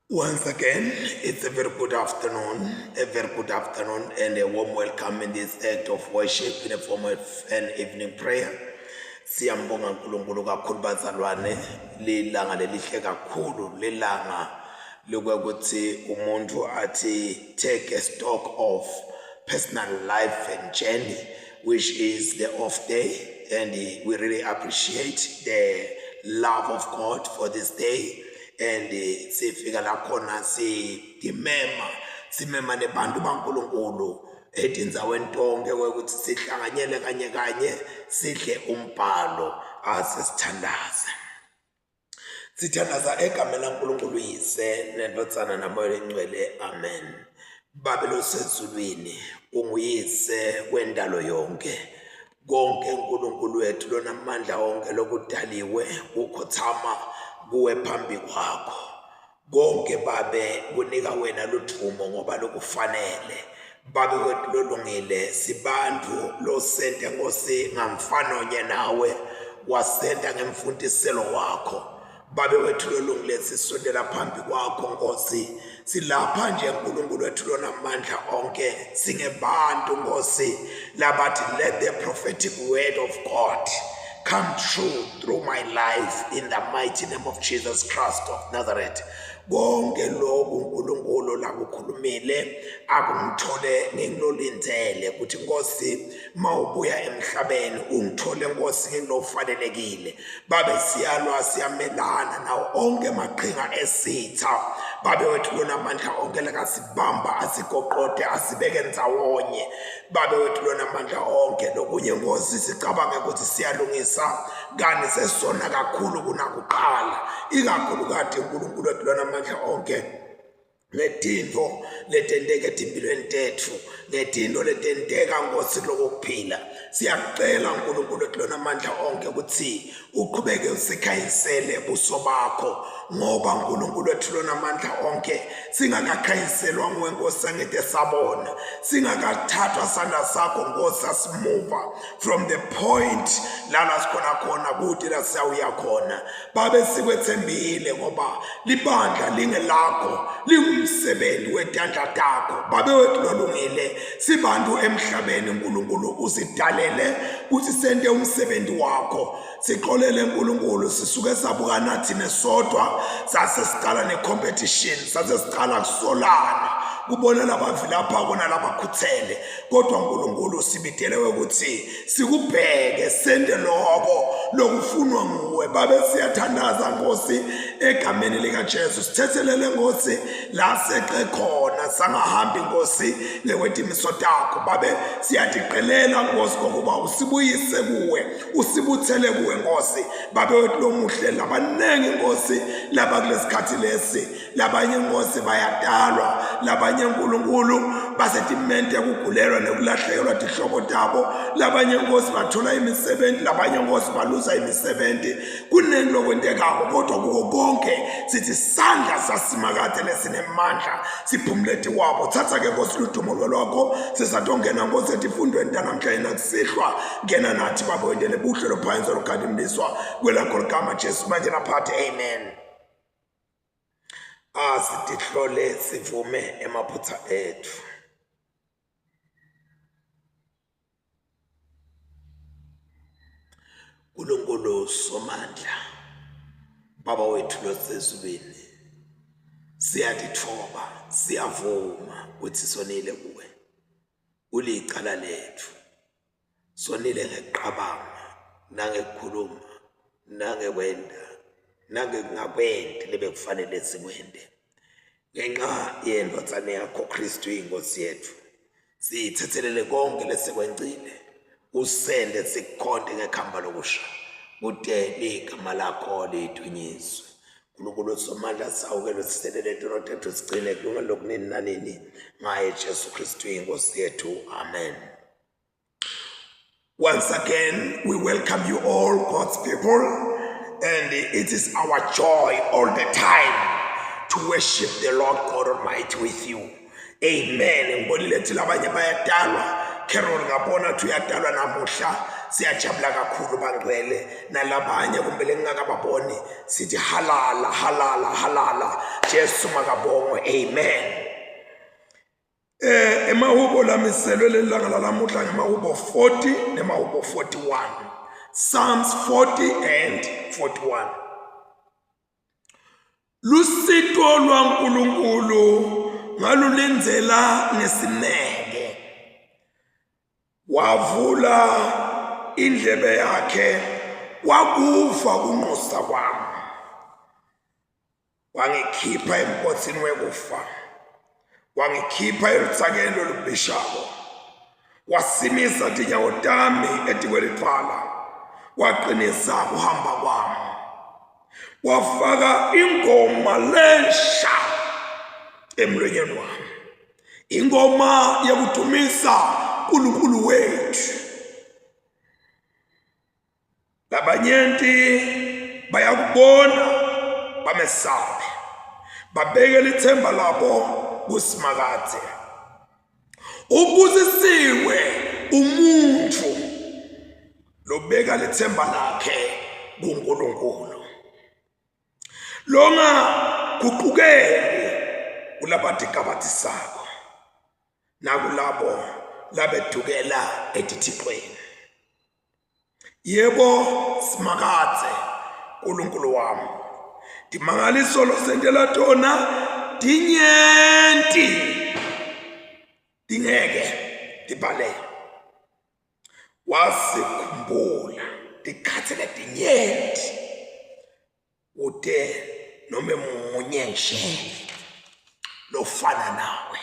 Once again, it's a very good afternoon, a very good afternoon, and a warm welcome in this act of worship in the form of an evening prayer. Siyambonga uNkulunkulu kakhulu bazalwane, lilanga lelihle kakhulu, lilanga lokuthi umuntu athi take a stock of personal life and journey, which is the off day, and we really appreciate the love of God for this day. And sifika la khona sidimema simema nebantu baNkulunkulu etindzaweni tonke kwekuthi sihlanganyele kanye kanye sidle umbhalo ase sithandaze. Sithandaza egameni laNkulunkulu Uyise neNdvodzana naMoya Longcwele. Amen. Babe losezulwini, unguyise wendalo yonke. Konke uNkulunkulu wethu lonamandla onke lokudaliwe kukhothama kuwe phambi kwakho. Konke babe kunika wena ludvumo ngoba lokufanele. Babe wethu lolungile sibantu losente Nkosi ngamfanonye nawe wasenta ngemfundiselo wakho. Babe wethu lolungile sisondela phambi kwakho Nkosi silapha nje uNkulunkulu wethu lonamandla onke singebantu Nkosi labathi let the prophetic word of God come true through my life in the mighty name of Jesus Christ of Nazareth. Konke lokhu uNkulunkulu lakukhulumile akungithole ngingilolindele ukuthi Nkosi mawubuya emhlabeni ungithole Nkosi ngingilofanelekile. Babe siyalwa siyamelana nawo onke amaqhinga esitha. Babe wethu lonamandla onke lakasibamba asigoqode asibeke ndzawonye. Babe wethu lonamandla onke lokunye Nkosi sicabange ukuthi siyalungisa kani sesona kakhulu kunakuqala ikakhulukati uNkulunkulu wethu lonamandla onke ngetintfo letenteka etimpilweni tetfu ngetintfo letenteka Nkosi lokuphila siyakucela uNkulunkulu wethu lonamandla onke ukuthi uqhubeke usikhanyisele buso bakho ngoba uNkulunkulu wethu lonamandla onke singakakhanyiselwa nguwe Nkosi angeke sabona singakathathwa sandla sakho Nkosi asimuva from the point lana sikhona khona kude la siyawuya khona babe sikwethembile ngoba libandla lingelakho lingumsebenzi wetandla takho babe wethu lolungile sibantu emhlabeni uNkulunkulu usidalele ukuthi sente umsebenzi wakho sixolele uNkulunkulu sisuke sabukana thina sodwa sase siqala necompetition sase siqala kusolana kubona labavilapha kona labakhuthele kodwa uNkulunkulu sibidele ukuthi sikubheke sente lokho lokufunwa nguwe babe siyathandaza Nkosi egameni likaJesu sithethelele Nkosi la seqe khona sangahambi Nkosi ngekwetimiso takho babe siyatiqelela Nkosi ngokuba usibuyise kuwe usibuthele kuwe Nkosi babe wethu lomuhle labaningi Nkosi laba kulesikhathi lesi labanye Nkosi bayatalwa labanye uNkulunkulu basetimente kugulelwa nekulahlekelwa tihlobo tabo labanye Nkosi bathola imisebenzi labanye Nkosi baluza imisebenzi kuningi lokwentekako kodwa kuko konke sithi sandla sasimakade lesinemandla siphumuleti wabo thatha ke Nkosi ludumo lwakho sisatongena Nkosi etifundweni tanamhlanje nakusihlwa ngena nathi baba wendele buhle lophansi olukhalimliswa kwelakho ligama Jesu manje naphathe amen Asitihlole sivume emaphutha ethu. Nkulunkulu Somandla, Baba wethu losezulwini, siyatithoba, siyavuma ukuthi sonile kuwe. Ulicala lethu. Sonile ngekuqabanga nangekukhuluma nangekwenda nangekungakwenti lebekufanele sikwente ngenxa yendvodzana yakho Kristu inkosi yethu siyithethelele konke lesikwencile usende sikukhonte ngekhamba lokusha kute ligama lakho lidunyiswe uNkulunkulu somandla sawukelo siselele tono tethu sigcine kulungelo lokunini nanini ngaye Jesu Kristu inkosi yethu amen Once again, we welcome you all, God's people, and it is our joy all the time to worship the Lord God Almighty with you. Amen. Ngibonile ukuthi labanye bayadalwa. Carol ngabona ukuthi uyadalwa namuhla. Siyajabula kakhulu bangcwele nalabanye kumbe lengingakababoni sithi halala halala halala. Jesu makabongwe. Amen. Emahubo lamiselwe lelanga lalamuhla ngemahubo 40 nemahubo 41. Psalms 40 and 41. Lusito lwaNkulunkulu ngalulindzela ngesineke. Wavula indlebe yakhe wakuva kunxusa kwami. Wangikhipha emgodzini wekufa. Wangikhipha elutsakeni lolubishako. Wasimisa tinyawo tami etikwelidvwala. Waqinisa kuhamba kwami. Wafaka ingoma lensha emlonyeni wami. Ingoma yekudumisa uNkulunkulu wethu. Labanyenti bayakubona bamesabe, babeke lithemba labo kuSimakadze. Ubusisiwe umuntu lobeka lithemba lakhe kuNkulunkulu, longaguqukeli kulabatigabatisako nakulabo labedukela etithixweni. Yebo Simakadze Nkulunkulu wami, timangaliso losentela tona tinyenti, tingeke tibaleke. Wasikhumbula tikhatsi letinyenti kute nome munye nje lofana nawe.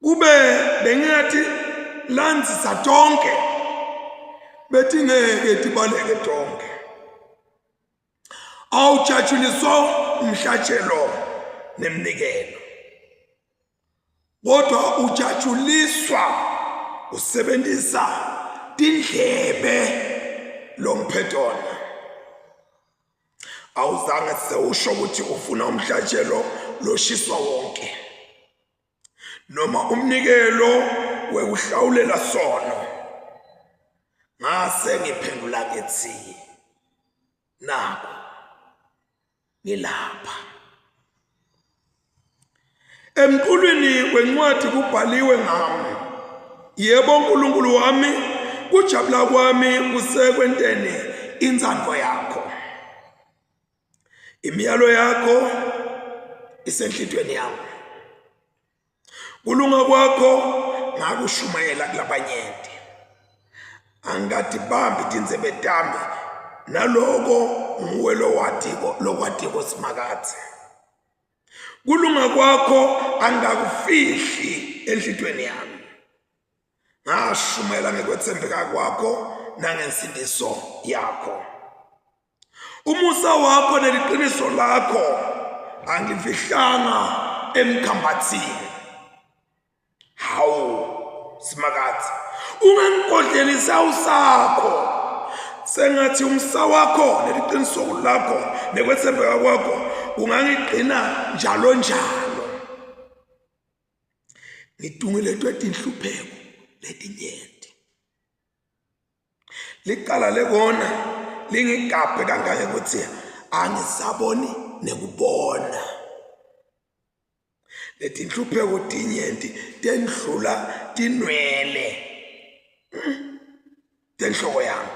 Kube bengingathi landzisa tonke betingeke tibaleke tonke. Awujatshuliswa umhlatshelo nemnikelo, kodwa ujatshuliswa usebenzisa tindlebe longiphe tona. Awuzange sewusho ukuthi ufuna umhlatshelo loshiswa wonke noma umnikelo wekuhlawulela sono. Ngase ngiphendula ngithi, naku ngilapha. Emqulwini wencwadi kubhaliwe ngami, yebo Nkulunkulu wami, kujabula kwami kusekwenteni intsandvo yakho. Imiyalo yakho isenhlitweni yami. Kulunga kwakho ngakushumayela kulabanyenti. Angikatibambi tindzebe tami naloko nguwe lowatiko lokwatiko Simakadze. Kulunga kwakho angikakufihli enhlitweni yami. Ngashumayela ngekwetsembeka kwakho nangensindiso yakho. Umusa wakho neliqiniso lakho angifihlanga emkhambathini. Hawu Simakadze, ungangigodleli isawu sakho. Sengathi umsa wakho neliqiniso lakho nekwethembeka kwakho kungangigcina njalo njalo. Ngitungeletwe tinhlupheko letinyenti. Licala lekona lingigabhe kangangekuthi angisaboni nekubona. Letinhlupheko tinyenti tendlula tinwele tenhloko yami.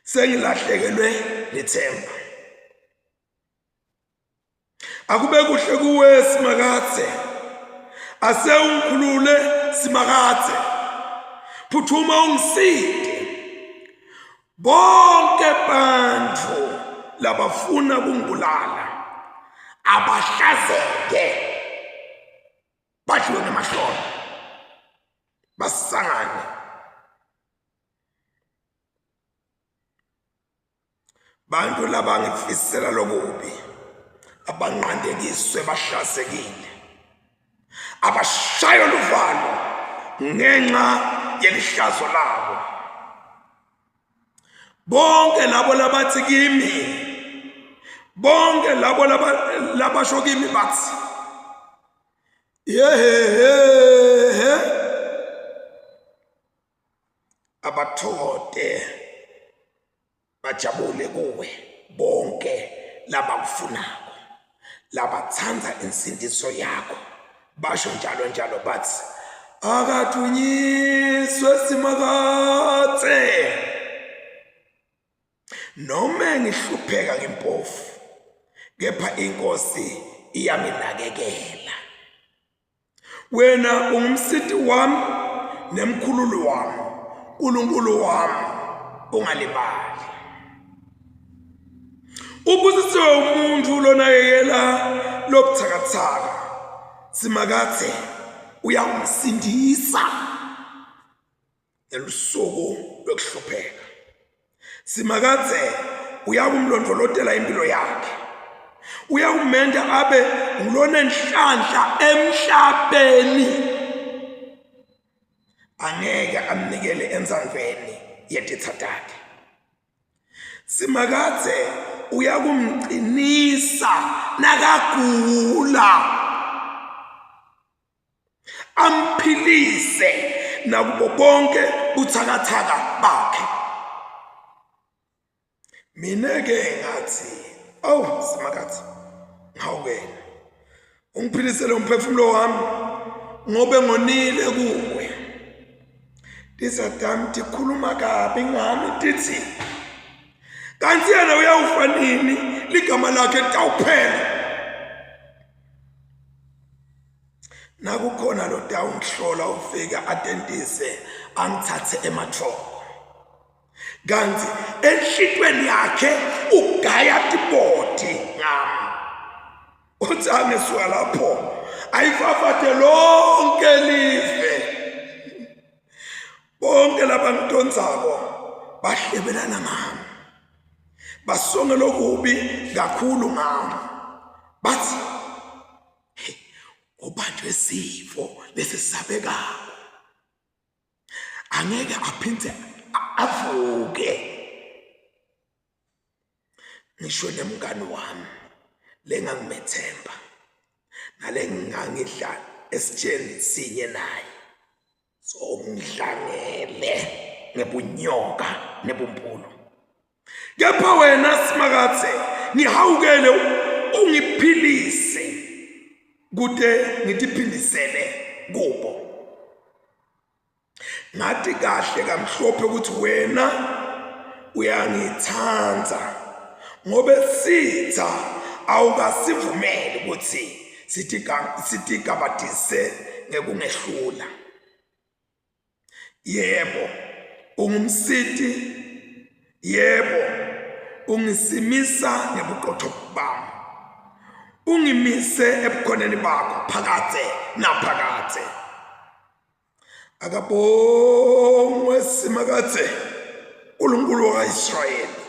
Sengilahlekelwe litsemba. Akube kuhle kuwe Simakadze. Ase ungikhulule Simakadze. Phuthuma ungisite. Bonke bantfu labafuna kungibulala abahlazeke badliwe ngemahloni basangane. Bantu labangifisela lokubi abanqandekiswe bahlazekile, abashaywe luvalo ngenxa yelihlazo labo. Bonke labo labathi kimi, bonke labo labasho kimi bathi, yehehehe, abathokote bajabule kuwe bonke. labakufunako labatsandza insindiso yakho basho njalo njalo bathi akadunyiswe Simakadze noma ngihlupheka ngimpofu kepha inkosi iyanginakekela wena ungumsiti wami nemkhululi wami uNkulunkulu wami ungalibali ubusisiwe umuntu lonakekela lobuthakathaka simakathe uyakumsindisa ngelusuku lokuhlupheka simakadze uyakumlondvolotela impilo yakhe uyakumenta abe ngulonenhlanhla emhlabeni angeke amnikele entsandvweni yetitsa takhe simakadze uyakumqinisa nakagula amphilise nakubo bonke buthakathaka bakhe mina ke ngathi awu simakathi ngawukela ungiphilisele umphefumulo wami ngobe ngonile kuwe tizatami tikhuluma kabi ngami tithi kanti yena uyawufa nini ligama lakhe litawuphela nakukhona lotawungihlola ufike atentise angithathe emathoko kanti enhlitweni yakhe ugaya tibodi ngami uthi angesuka lapho ayifafate lonke live bonke labangidonsako bahlebelana ngami basonge lokubi kakhulu ngami bathi ubanjwe sifo lesisabekako angeke aphinde avuke ngisho nemngani wami lengangimethemba nale ngangidla esitsheni sinye naye so ngidlangele ngebunyoka nebumpulu kepha wena simakathe ngihawukele ungiphilise kute ngitiphindisele kubo ngathi kahle kamhlophe ukuthi wena uyangithanda ngobe sitha awukasivumeli ukuthi sitigabadise ngekungehlula yebo ungumsiti yebo ungisimisa ngebuqotho bami ungimise ebukhoneni bakho phakade naphakade akabongwe simakadze uNkulunkulu kaIsrayeli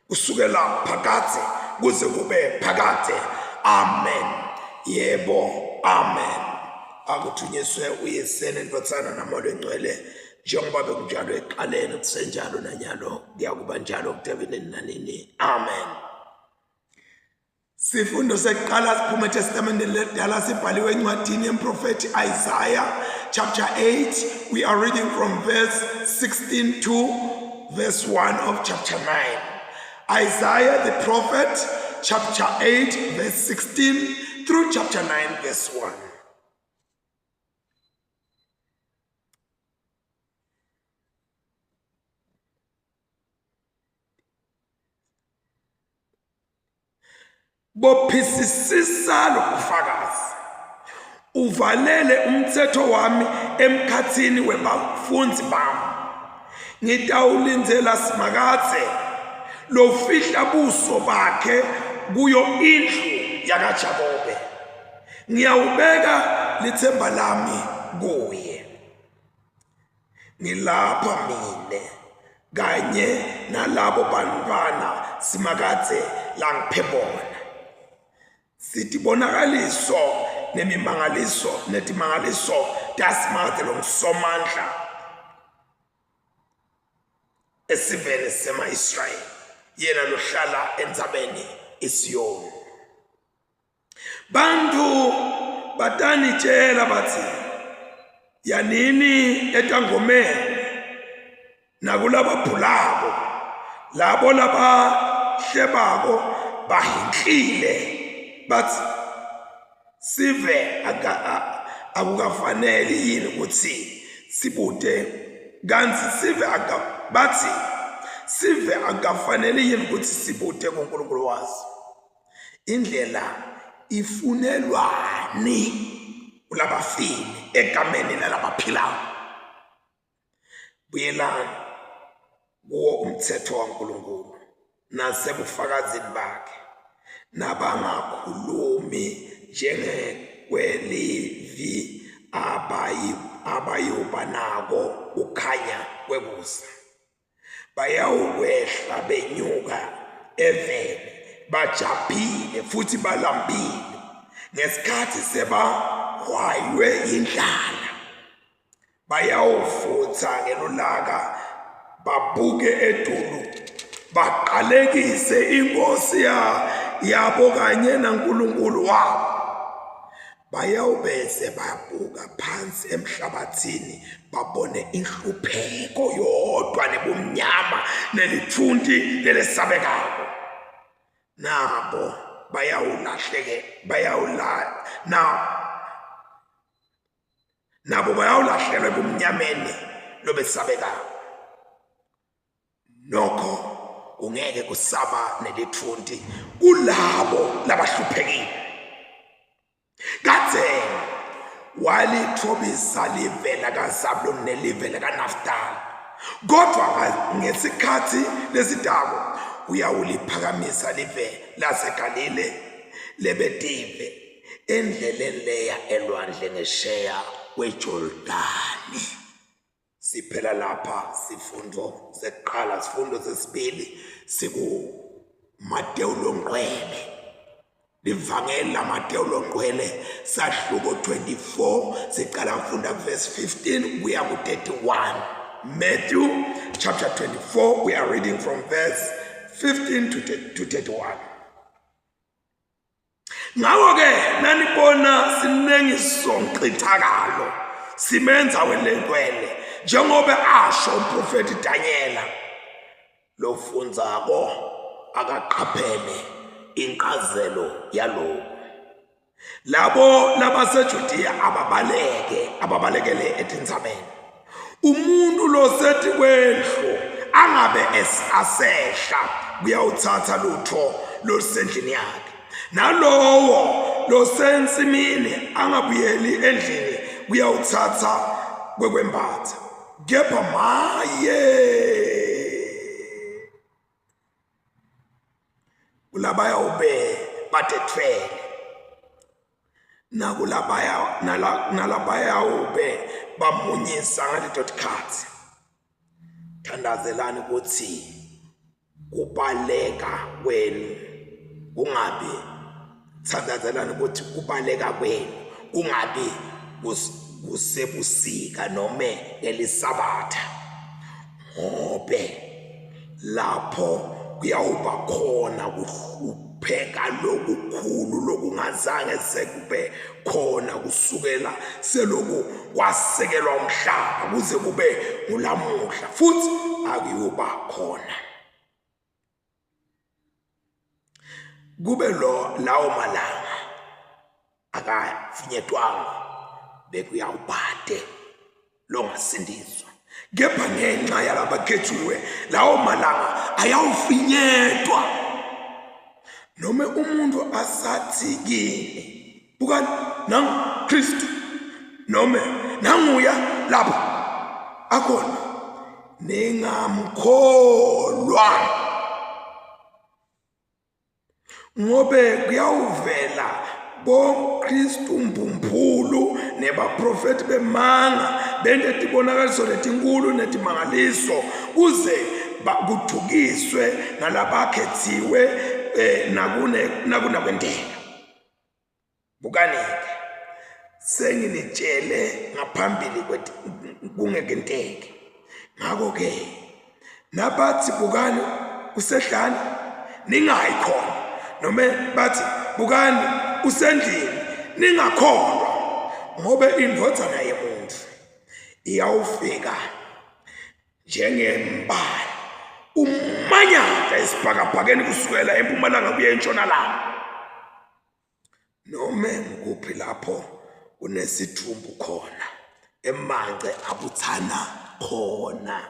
kusukela phakadze kuze kube phakadze amen yebo amen akuthunyiswe uyise nendvodzana namoya longcwele njengoba bekunjalo ekuqaleni kusenjalo nanyalo kuyakuba njalo kutebe nini nanini amen Sifundo sekuqala siphuma eTestamenteni Ledala sibhaliwe encwadini yemprofethi Isaiah chapter 8 we are reading from verse 16 to verse 1 of chapter 9 Isaiah the prophet chapter 8 verse 16 through chapter 9 verse 1 Bophisisisa lobufakazi uvalele umtsetfo wami emkhatsini webafundzi bami ngitawulindzela Simakadze lofihla buso bakhe kuyo indlu yakaJakobe ngiyawubeka litsemba lami kuye ngilapha mine kanye nalabo bantwana simakadze langiphe bona sitibonakaliso nemimangaliso netimangaliso tasimakadze longusomandla esiveni sema-Israyeli yena lohlala entsabeni iSiyoni Bantu batanitshela bathi yanini etangomeni nakulababhulako labo labahlebako bahinhlile bathi sive akukafaneli yini ukuthi sibute kanti sive bathi sive akukafaneli yini ukuthi sibute kuNkulunkulu waso. Indlela ifunelwani kulabafile egameni lalabaphilayo? Buyelani kuwo umthetho waNkulunkulu nasebufakazini bakhe nabangakhulumi njengekwelivi abayoba nako kukhanya kwekusa. Bayawukwehla benyuka eveni bajabhile futhi balambile ngesikhathi sebahwaywe yindlala. Bayawuvutha ngelulaka babuke edulu baqalekise inkosi yabo kanye naNkulunkulu wabo. Bayawubese babuka phansi emhlabathini babone inhlupheko yodwa nebumnyama nelithunti lelesabekako. Nabo bayawulahleke bayawula na nabo bayawulahlelwa ebumnyameni lobesabekayo. Nokho kungeke kusaba nelithunti kulabo labahluphekile. Kadzeni walithobisa live lakaZabuloni nelive lakaNaftali, kodwa ngesikhathi lesitako uyawuliphakamisa live laseGalile lebetive endleleni leya elwandle ngesheya kweJordani. Siphela lapha sifundo sekuqala, sifundo sesibili sikuMatewu longcwele. Livangeli laMatewu longcwele sahluko 24 siqala kufunda verse 15 kuya ku-31. Matthew chapter 24 we are reading from verse 15 to 31. Ngakho-ke nanibona sinengiso nchithakalo simenza welengcwele njengoba asho umprofethi Danyela lofundzako akaqaphele incazelo yaloku. Labo labaseJudiya ababaleke ababalekele etintsabeni. Umuntu losethi kwendlu angabe asehla kuyawuthatha lutho lolusendlini yakhe, nalowo losensimini angabuyeli endlini kuyawuthatha kwekwembatha. Kepha maye kulabayawube batethwele nakulabaya nalabayawube bamunyisa ngaleto tikhatsi. Thandazelani ukuthi kubaleka kwenu kungabi thandazelani ukuthi kubaleka kwenu kungabi kusebusika nome ngelisabatha ngobe lapho kuyawuba khona kuhlupheka lokukhulu lokungazange sekube khona kusukela seloku kwasekelwa umhlaba kuze kube ngulamuhla futhi akuyuba khona kube lo lawo malanga akafinyetwanga bekuyawubhade longasindiswa kepha ngenxa yalabakhethiwe lawo malanga ayawufinyetwa noma umuntu asathi kini bukani nangu Kristu noma nanguya lapha akhona ningamkholwa ngobe kuyawuvela boKristu mbumbulu nebaprofeti bemanga bente tibonakaliso letinkulu netimangaliso kuze kuthukiswe nalabakhethiwe eh, nakune nakunakwenteka. Bukani-ke, senginitshele ngaphambili kungekenteke. Ngakho-ke nabathi bukani usehlane, ningayi khona, noma bathi bukani usendlini, ningakholwa, ngobe iNdvodzana yemuntfu iyawufika njengembane. Umanyata esibhakabhakeni kusukela empumalanga kuye entshonalanga. Nome ngukuphi lapho kunesithumbu khona, emangce abuthana khona.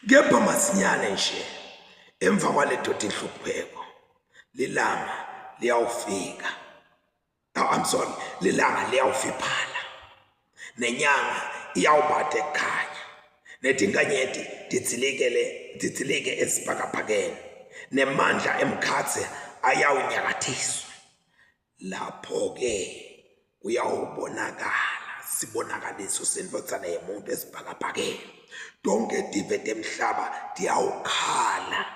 Kepha masinyane nje emva kwaleto tinhlupheko lilanga liyawufika. Oh, I'm sorry, lilanga liyawufiphala nenyanga iyawubade kukhanya netinkanyeti tidzilikele tidzilike esibhakabhakeni nemandla emkhatsi ayawunyakathiswa. Lapho-ke kuyawubonakala sibonakaliso sendvodzana yemuntu esibhakabhakeni. Tonkhe tive temhlaba tiyawukhala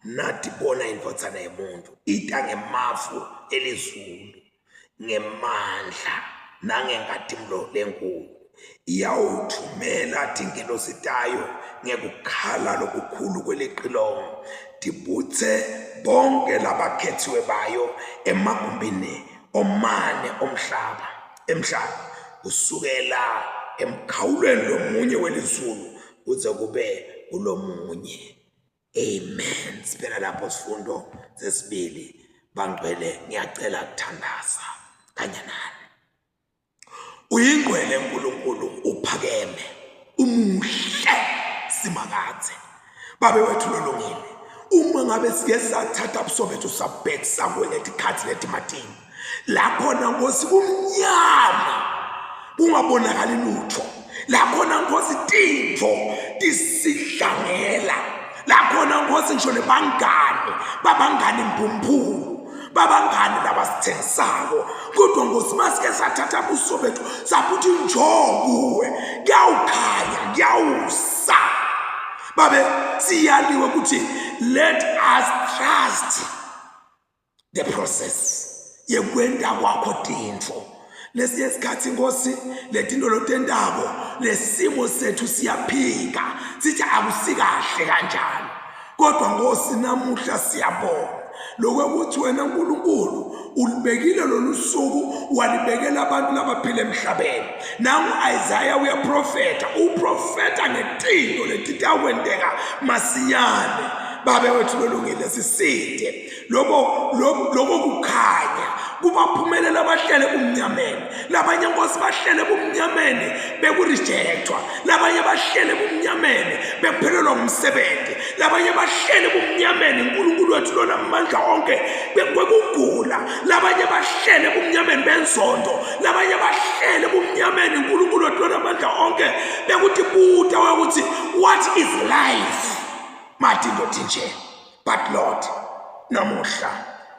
natibona indvodzana yemuntu ita ngemafu elizulu ngemandla nangenkhatimulo lenkulu. Iyawutfumela tingelosi tayo ngekukhala lokukhulu kwelicilongo, tibutse bonke labakhetsiwe bayo emagumbini omane omhlaba, emhlaba, kusukela emkhawulweni lomunye welizulu kuze kube kulomunye. Amen. Siphela lapho sifundo sesibili. Bangcwele ngiyacela kuthandaza kanye nani. Uyingcwele uNkulunkulu uphakeme umuhle simakadze babe wethu lolungile uma ngabe sike sathatha buso bethu sabhekisa kuwe ngetikhathi letimatima la khona nkosi kumnyama kungabonakali lutho la khona nkosi tintfo tisihlangela la khona nkosi ngisho nebangani babangani mphumphulu babangani labasithengisako kodwa nkosi masike sathatha buso bethu sabuthi njo kuwe kuyawukhanya kuyawusa babe siyaliwe ukuthi let us trust the process yekwenta kwakho tintfo lesinye isikhathi inkosi letinto lotentako lesimo sethu siyaphika sithi akusikahle kanjalo kodwa nkosi namuhla siyabonga lokwekuthi wena nkulunkulu ulibekile lolu suku walibekela abantu labaphila emhlabeni nangu Isaiah uyaprofetha uprofetha ngetinto letitakwenteka masinyane babe wethu lolungile siside loko loko kukhanya kubaphumelela abahlele kumnyameni labanye nkosi bahlele bumnyameni bekurejectwa labanye bahlele bumnyameni bekuphelelwa ngumsebenzi labanye bahlele bumnyameni uNkulunkulu wethu lona amandla onke bekwekugula labanye bahlele bumnyameni benzondo labanye bahlele bumnyameni uNkulunkulu wethu lona amandla onke bekutibuta ukuthi what is life mati ndothi nje but lord namuhla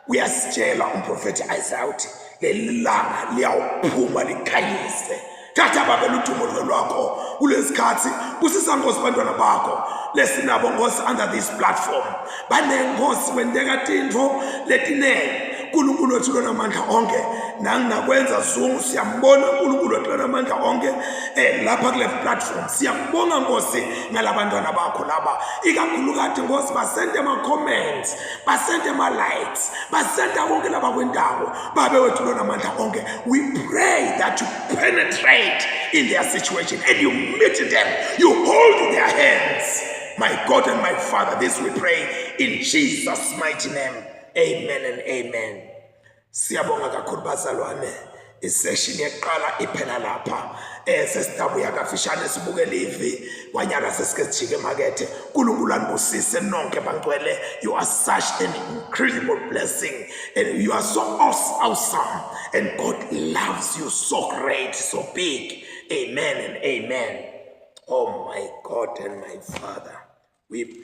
uyasitshela umprofethi Isaiah uthi leli langa liyawuphuma likhanyise thatha babe ludumo lwakho kulesikhathi busisa nkosi bantwana bakho lesinabo nkosi under this platform banenkosi kwenteka tintfo letinengi uNkulunkulu wethu lonamandla onke nangingakwenza zungu siyambona uNkulunkulu wethu lonamandla onke eh lapha kule platform siyakubonga nkosi ngalabantwana bakho laba ikakhulukati nkosi basente ama comments basente ama likes basenta konke labakwentako babe wethu lonamandla onke we pray that you penetrate in their situation and you meet them you hold their hands my God and my Father this we pray in Jesus mighty name amen and amen Siyabonga kakhulu bazalwane. Isession yeqala iphela lapha. Eh sesidabuya kafishane sibuke live kwanyaka sesike sijike emakethe. uNkulunkulu anibusise nonke bangcwele. You are such an incredible blessing and you are so awesome and God loves you so great, so big. Amen and amen. Oh my God and my Father. We